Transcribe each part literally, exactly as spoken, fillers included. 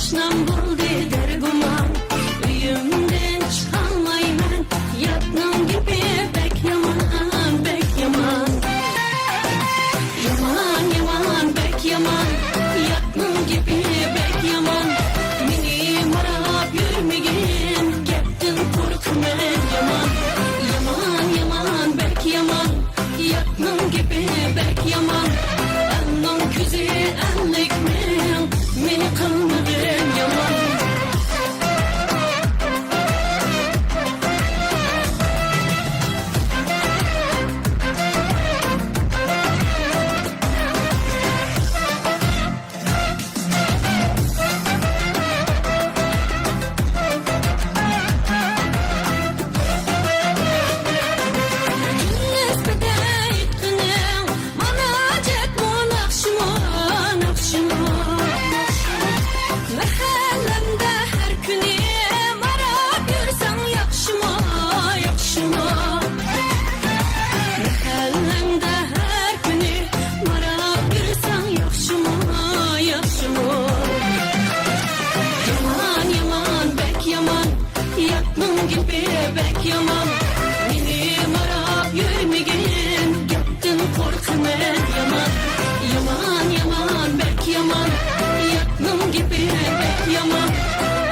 تەشنام بولدى دەرگۇمان، ئۆيۈمدىن چىقالمايمەن، ياتنىڭ گېپى بەك يامان، بەك يامان. يامان، يامان، بەك يامان، ياتنىڭ گېپى بەك يامان. مېنى ماراپ يۈرمىگىن، گەپتىن قورقىمەن يامان. يامان، يامان، بەك يامان، ياتنىڭ گېپى بەك يامان. ئەلنىڭ كۆزى ئەللىك مىڭ، مېنى قىلمىغىن يامان. نىسبەتتە ئېيتقىنىڭ، مانا جەتمۇ ناخشىمۇ، ناخشىمۇ. مەھەللەمدە ھەر كۈنى ماراپ يۈرسەڭ ياخشىمۇ، ياخشىمۇ؟ مەھەللەمدە ھەر كۈنى ماراپ يۈرسەڭ ياخشىمۇ، ياخشىمۇ؟ يامان، يامان، بەك يامان، ياتنىڭ گېپى بەك يامان. مېنى ماراپ يۈرمىگىن، گەپتىن قورقىمەن يامان. يامان، يامان، بەك يامان، ياتنىڭ گېپى بەك يامان.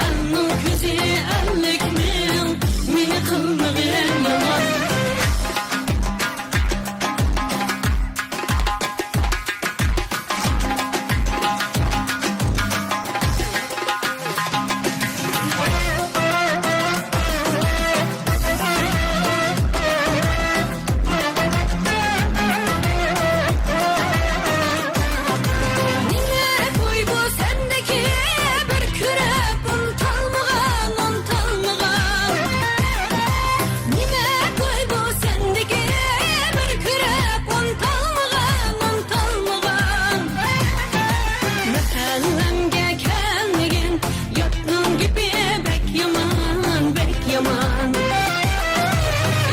ئەلنىڭ كۆزى ئەللىك مىڭ، مېنى قىلمىغىن يامان. نېمە كوي بۇ سەندىكى، بىر كۆرۈپ ئۇنتالمىغان، ئۇنتالمىغان؟ نېمە كوي بۇ سەندىكى، بىر كۆرۈپ ئۇنتالمىغان، ئۇنتالمىغان؟ مەھەللەمگە كەلمىگىن، ياتنىڭ گېپى بەك يامان، بەك يامان.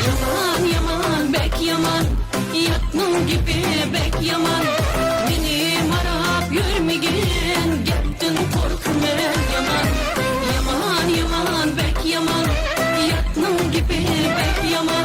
يامان، يامان، بەك يامان، ياتنىڭ گېپى بەك يامان. مېنى ماراپ يۈرمىگىن، گەپتىن قورقىمەن يامان. يامان، يامان، بەك يامان، ياتنىڭ گېپى بەك يامان.